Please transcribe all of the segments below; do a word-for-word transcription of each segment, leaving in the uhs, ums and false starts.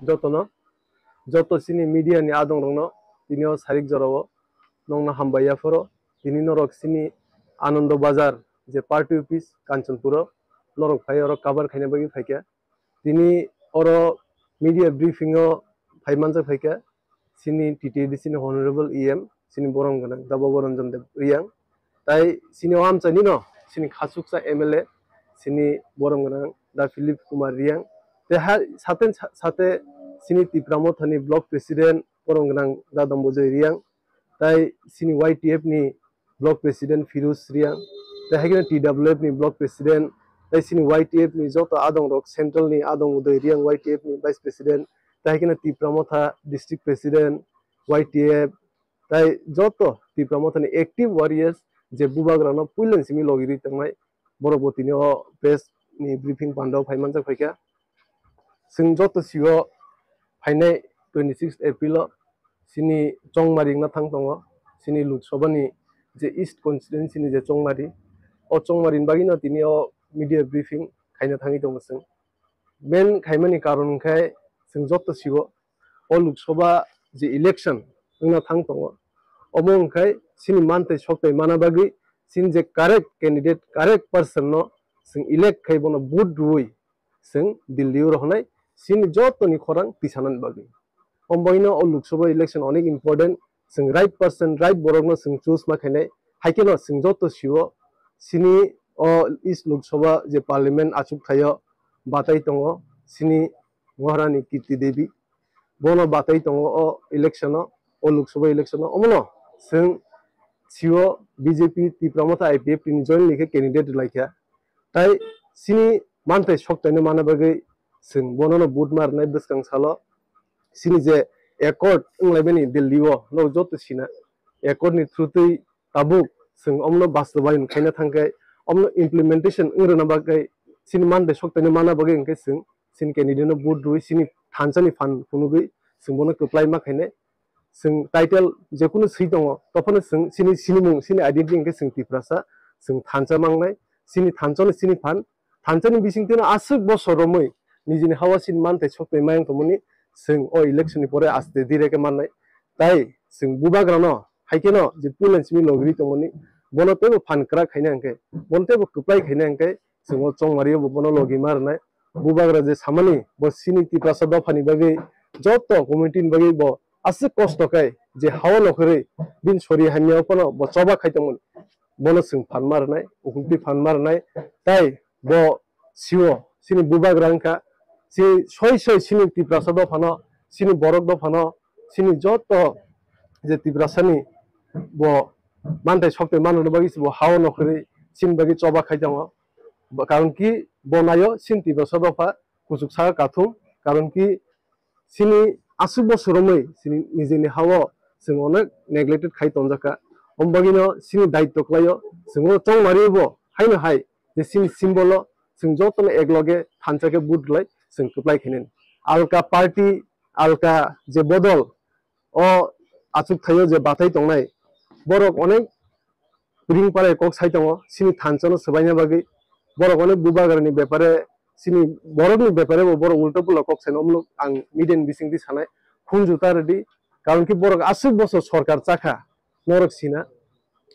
Joto no, joto chini media ni adong rok no tini yo sarik jora wo nong no hambai ya phoro. Tini norok chini Anando Bazar je party office Kanchanpur o norok phai oro cover khaina bagwi phaikha. Tini oro media briefing o phai manjak phaikha chini T T A D C ni Honourable E M, chini borom gwnang da Bobo Ranjan Deb Reang. Tai chini o amchaini no chini khachuksa M L A, chini borom gwnang da Philip Kumar Reang. Te ha sate, sate chini Tipra Motha ni block president borom gwnang da Dambojoy Reang. Tai chini Y T F ni block president Firuz Reang. Tai hai kheno T W F ni block president. Tai chini Y T F ni joto adong rok, central ni adong Udoy Reang Y T F ni vice president. Tai hai kheno Tipra Motha district president, Y T F. Tai joto Tipra Motha ni active warriors je bubagra no puilen simi logi ri tongnai, borok bo tini o press ni briefing panda o phai manjak phaikha. Chwng joto si o phainai twenty six April o chini Chongmari wngna thang tongo, chini Lok Sabha ni je East constituency ni je Chongmari, o Chongmari ni bagwi no tini o media briefing khaina thangwi tongo chwng. Main khaimani karon hwnkhe chwng joto si o, o Lok Sabha je election wngna thang tongo, omo hwnkhe chini manthai sokthai mana bagwi chini je correct candidate, correct person no chwng elect khai bono vote rwi chwng Delhi o rohornai, chini joto ni khorang tisanani bagwi. Omo bagwi no o Lok Sabha election onek important, chwng right person, right borok no chwng choose ma khainai, hai kheno chwng joto si o chini o East Lok Sabha je parliament achukthai o batai tongo chini Maharani Kirti Devi, bono batai tongo o election o, o Lok Sabha election o, omono chwng si o B J P Tipra Motha I P F T ni jointly khe candidate rwlaikha. Tai chini manthai sokthai no mana bagwi chwng bono no vote ma rwnai bwskang salo. Chini je accord wnglaimani Delhi o, norok joto sina, accord ni through twi tabuk chwng omono bastobayon khaina thangkhe, omono implementation wng rwna bagwi, chini manthai sokthai no mana bagwi hwnkhe chwng chini candidate no vote rwi chini thansa ni phan phunugwi chwng bono kwplai ma khainai. Chwng title jekunu swi tongo, tophano chwng chini sinimung, chini identity hwnkhe chwng Tiprasa, chwng thansa mangnai, chini thansa no chini phan, thansa ni bisingtwi no aswk bosor romwi nijini ha o chini manthai sokthai mayang tongmani chwng o election ni pore aste dire khe mannai. Tai chwng bubagra no hai kheno je puilen simi logiri tongmani, bono teibo phan kwrak khaina hwnkhe, bono teibo kwplai khaina hwnkhe, chwng o Chongmari o bo bono logi ma rwnai. Bubagra je samani, bo chini Tiprasa dopha ni bagwi, joto community ni bagwi bo aswk kosto khe je ha o nokhorwi bini sori hamya o phano bo choba khai tongmani, bono chwng phan ma rwnai, ukhumtwi phan ma rwnai. Tai bo si o chini bubagra wngkha, chini soi soi chini Tiprasa dopha no, chini borok dopha no, chini joto je Tiprasa ni bo manthai sokthai manrwna bagwi se bo ha o nokhorwi chini bagwi choba khai tongo. Karon ki bo nai o chini Tiprasa dopha kuchuk saka kathum, karon ki chini aswk bosor romwi chini nijini ha o chwng onek neglected khai tongjakha. Omo bagwi no chini daityo klai o chwng o Chongmari o bo haino hai je chini symbol o chwng joto no ekloge thansa khe vote rwlai chwng kwplai khainani. Alka party, alka je bodol o achukthai o je bathai tongnai, borok onek ring parai kok sai tongo, chini thansa no swbaina bagwi. Borok onek bubagra ni bepare, chini borok ni bepare bo borok ulta pula kok sai no, omo ang media ni bisingtwi sanai, khunju ta rwdi, karon ki borok aswk bosor sorkar chakha, norok sina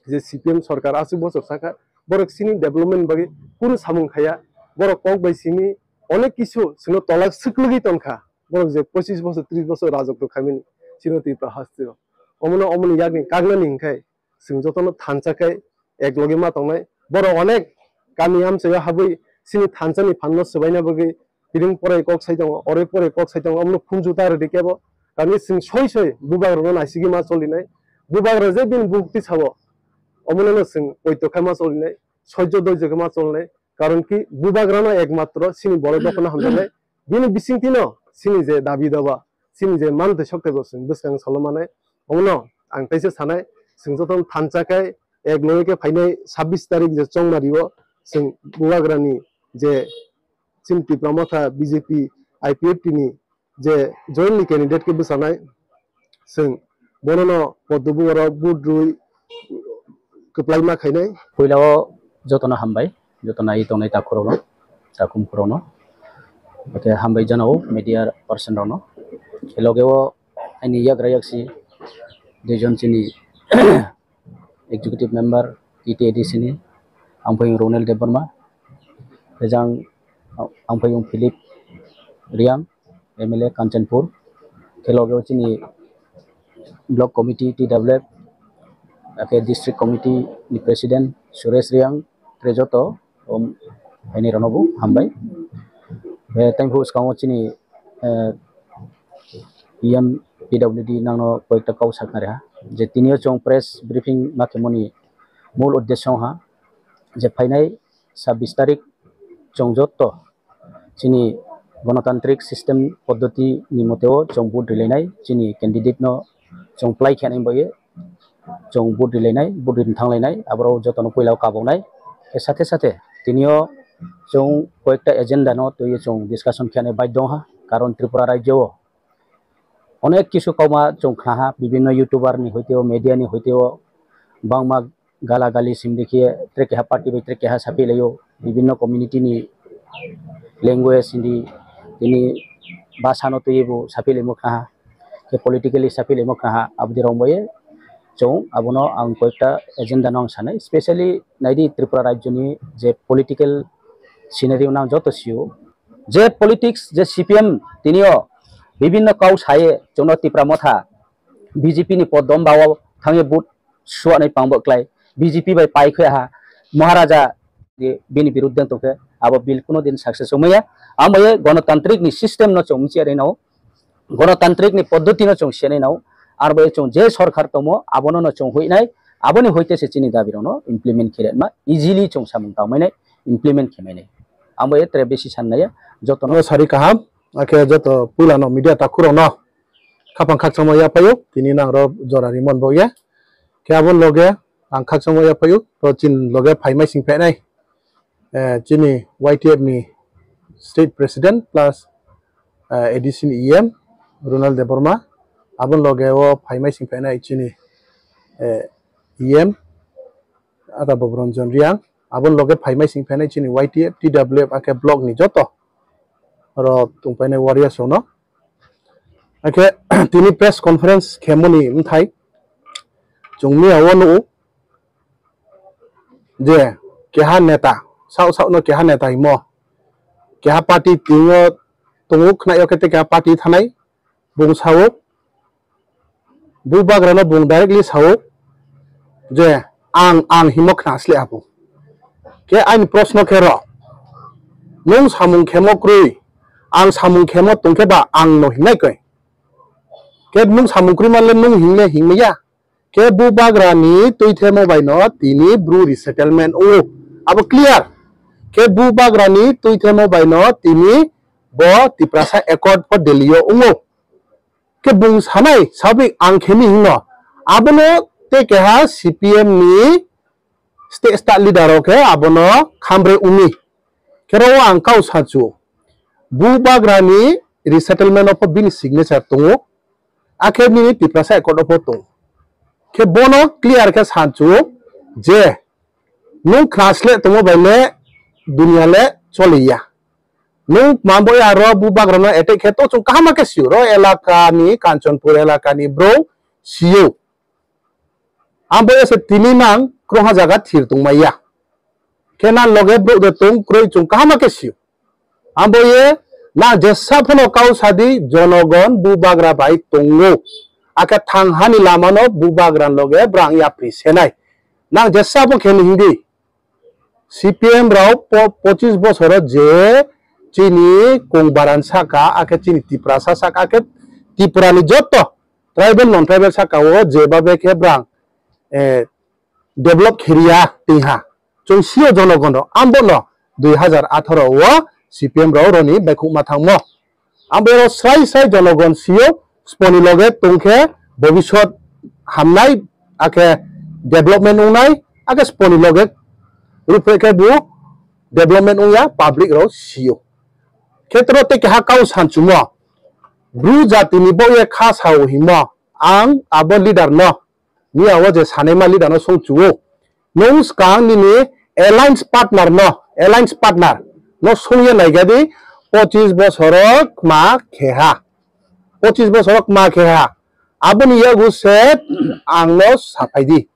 je C P M sorkar aswk bosor chakha, borok chini development bagwi kunu samung khaya, borok kok bai simi onek kisu chwngno tolak swklwgwi tongkha, borok je pochis bosor, tris bosor rajotw khaimani chini Tripura hasteo. Omono, omoni yakni kagnani hwnkhe chwng jotono thansa khe ekloge ma tongnai. Borok onek kami amchaio habwi chini thansani phanno swbaina bagwi tini porai kok sai tongo, oroi porai kok sai tongo, omono khunju ta rwdi kebo. Kami chwng soi soi bubagrano naisigwi ma cholinai. Bubagra je bini bukti sao, omono no chwng poito khe ma cholinai, soijo doijo khe ma cholinai. Karon ki bubagrano ekmatro chini borok dophano hamjaknai. Bini bisingtwino chini je dabi daba, chini je mantwi sokthaibo chwng bwskang salo manai. Omono ang teisa sanai, chwng jotono thansa khe ekloge khe phainai sabbish tarik je chongmario chwng bubagrani je chini Tipra Motha B J P I P F T ni je jointly candidate khe bwchanai, chwng bonono poddo bugaro vote rwi kwplaima khainai. Puila o jotono hambai, joto nai tongnai takhukrokno, chakhumkhurokno, hakhe hambai janao media person rokno. Khe loge wo aini yagra yaksi duijon chini executive member, T T A D C ni, ang phaiyong Ronel Debbarma, rejang ang phaiyong Philip Reang, M L A Kanchanpur, khe loge wo chini block committee T W F, akhe district committee ni president Suresh Reang, tre joto, um, aini rano bo hambai. Tei phuh skang wo chini, eh, E M P W D nang no koyekta kau sakhnari ha. Je tini yo chung press briefing ma khemo ni mul uddesyo ha. Je phainai sabbish tarik chung joto chini gonotantrik system poddoti ni mote wo chung vote rilai nai, chini candidate no chung plai khe nai bai ye chung vote rilai nai, vote ri thannglai nai, aboro joto no poila wo kabau nai. Khe sathe sathe tini yo chung koyekta agenda no tui ye chung discussion khe nai bai dong ha, karon Tripura rajyo wo onek kisu kauma chung khna ha, bibhinno YouTuber ni hoite wo, media ni hoite wo, bangma galagali sim dei khe tre keha party bai tre keha saphihlai ou, bibhinno community ni language, Hindi, tini bhasha no tui ye bo saphihlaimo khna ha, khe politically saphihlaimo khna ha, abo dei rao bai ye chung abo no ang koyekta agenda no ang sa nai, specially nai di Tripura rajyo ni je political scenario nang joto si ou, je politics, je C P M tini yo bibhinno kau sa ye chung no Tipra Motha B J P ni podom ba wo thanng ye vote suanai pang bo klái, B J P bai pai khe ha, Maharaja bini biruddhe tong khe, abo bill kuno din success ongmai ya. Abo ye gonotantrik ni system no chung mchi nai nao, gonotantrik ni poddoti no chung si nai nao, abo ye chung je sorkar tongmo abo no no chung hoih nai, abo ni hoite se chini dabi rao no implement khe ri ma easily chung samung tangmai nai, implement khe mai nai. Abo ye tre besi san nai ya, joto no sari kaham, akhe joto poila no media takhu rao no khaphang khakchangmo yaphai ou, tini nang rao jora rimon bo ye. Khe abo ni loge ang khakchangmo yaphai ou, to chini loge phaimai sing phainai, eh, chini Y T F ni state president plus, eh, A D C ni E M, Ronald Debbarma, abo ni loge wo phaimai sing phainai chini, eh, E M, Ata Bobronjon Reang, abo ni loge phaimai sing phainai chini Y T F, T W F, akhe block ni joto aro tongpainai warriors rao no. Akhe tini press conference khemo ni bthai chung miya wo nuh ou je keha neta, saoh saoh no keha neta hingmo, keha party ting yo tong ou khna yo khe te keha party thanai, bung sa ou, bubagra no bung directly sa ou je ang, ang hingmo khna sleh ha bo. Khe aini prosno khe ro, nung samung khemo kroi, ang samung khemo tong khe ba ang no hingnai koi. Khe nung samung kroi ma le nung hing le hingmai ya. Khe bubagra ni tuithemo bai no tini Bru resettlement ong ou. Abo clear. Khe bubagra ni tuithemo bai no tini bo Tiprasa Accord pho Delhi yo ong ou. Khe bung sanai, sabik ang khe mi hing no. Abo no te keha C P M ni state, state leader rao khe abo no khambre ong mi. Khe ro wo ang kau sa chu. Bubagra ni resettlement no pho bini signature tong ou. Akhe nini Tiprasa Accord no pho tong ou. Khe bo no clear khe sa chu je nung khna sleh tongmo bai le dunia le choli ya. Nung kma bo ya ro bubagra no attack khe to chung kaham khe si ou, ro elaka ni, Kanchanpur elaka ni brouh si ou. Abo ye se tini nang krungha zaga thir tongmai ya. Khe nang loge brouh de tong kroi chung kaham khe si ou. Abo ye nang jesa pho no kau sa di, jonogon bubagra bai tong ou. Akhe thangha ni lama no bubagra ni loge brang yapri se nai. Nang jesa pho khe ni hing di. C P M rao po-, pochis bosor wo je chini kongbaran sahka, akhe chini Tiprasa sahka, akhe Tripura ni joto tribal, non-tribal sahka wo je babe khe brang, eh, develop khe ri ya tong ha. Chung si ou jonogon rao, abo no dui hazar atharo wo C P M rao aro ni baihkhouhma thanngmo. Abo ro srai srai jonogon si ou, spo ni loge tong khe bobisot hamnai, akhe development ong nai, akhe spo ni loge ruhphreh khe bo development ong ya, public rao si ou. Khe tro te keha kau sanchumo, Bru jati ni baoh ye kha sa ou hingmo, ang abo leader no, miya wo je sanaima leader no songchu ou. Nung skang nini alliance partner no, alliance partner no song ye naiga di, pochis bosor wo kma khe ha. pochis bosor wo kma khe ha. Abo ni yakgu se ang no saphai di.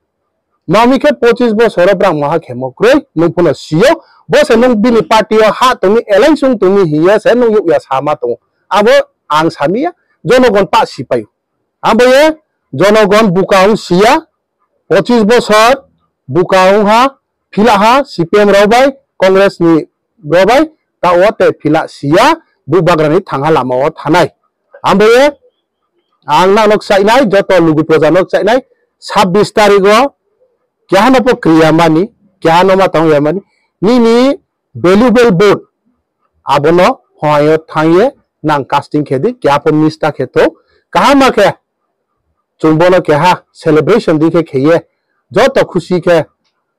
Tma hing khe pochis bosor wo brang maha khemo kroi, nung pho no si ou. Bo se nung bini party yo ha tong mi, alliance ong tong mi hing ye se nung youh ya sama tong ou. Abo ang sa mi ya, jonogon pah si pai ou. Abo ye jonogon buka ong si ya, pochis bosor buka ong ha, phila ha, C P M rao bai, Congress ni rao bai, taoh wo te phila si ya, bubagra ni thangha lama wo thanng nai. Abo ye ang nang no kchaih nai, joto lugu proja no kchaih nai, sabbish tarik wo keha no pho kri ya mani, keha no ma tang ya mani, nini valuable vote, abo no hohai yo thanng ye nang casting khe di, keha pho miss ta khe thou, kaham ma khe, chung bo no keha celebration dei khe khe ye, joto khusi khe,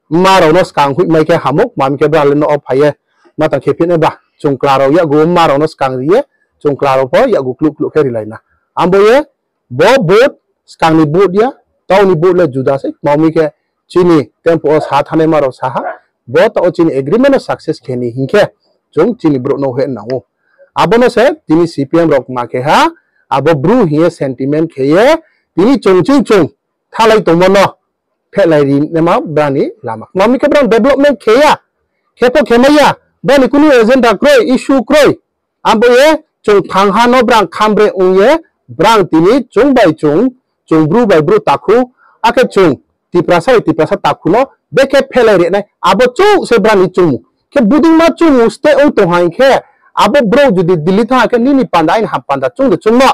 mma rao no skang hoihmai khe hamou, tma hing khe brang le no wo phai ye, ma tang khe phinai ba, chung kla rao yakgu mma rao no skang ri ye, chung kla rao pho yakgu kluh kluh khe rilai na. Abo ye, bo vote, skang ni vote ya, taoh ni vote le juda sei, tma hing khe chini tempo wo sa thanngnaima rao sa ha, bo taoh wo chini agreement no success khe ni hing khe, chung chini brouh no heh nang ou. Abo no se tini C P M rao kma khe ha, abo Bru hing ye sentiment khe ye, tini chung ching chung thalai tongmo no phehlai ri naima brang ni lama. Tma hing khe brang development khe ya, khe pho khe mai ya, brang ni kunu agenda kroi, issue kroi. Abo ye chung thangha no brang khambre ong ye, brang tini chung bai chung, chung Bru bai Bru takhu, akhe chung Tiprasa bai Tiprasa takhu no bekhe phehlai ri nai, abo chouh se brang ni chungmung. Khe budingma chungmung state ong tong ha hing khe, abo brouh judi Delhi thanng ha khe nini panda aini ham panda chung de chung no.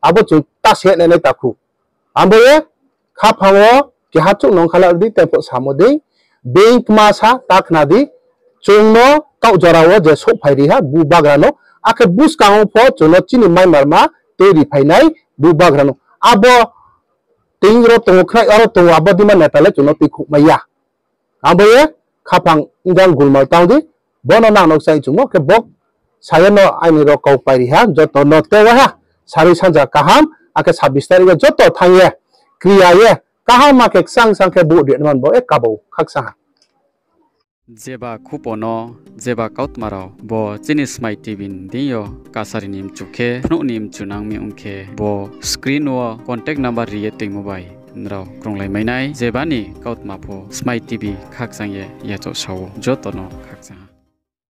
Abo chung ta se nai nai takhu. Abo ye khaphang wo keha chouh no ongkha la di, tei pho samo dei, being kma sa ta khna di, chung no kaoh jora wo je souhphai ri ha bubagra no, akhe buskang wo pho chung no chini maimarma tui ri phai nai bubagra no. Abo ting ro tong ou, khrai aro tong ou, abo dima neta le chung no tuikhouh mai ya. Abo ye khaphang jang gulmal tang di, bo no nang no kchaih chungmo khe bo sa ye no aini rao kau pai ri ha, joto no tei wai ha, sarui sanja kaham, akhe sabbish tarik wo joto thanng ye, kri ya ye, kaham ma khe kchang kchang khe vote ri man bo e kabo khakchang ha. Jeba khupo no, jeba kautma rao bo chini Smai T V ni deing yo kasari ni mchu khe, phnuh ni mchu nang mi ong khe, bo screen wo contact number ri ye toingmo bai nrao krunglai mai nai, jeba ni kautma pho Smai T V khakchang ye yachaoh sa ou, joto no khakchang ha.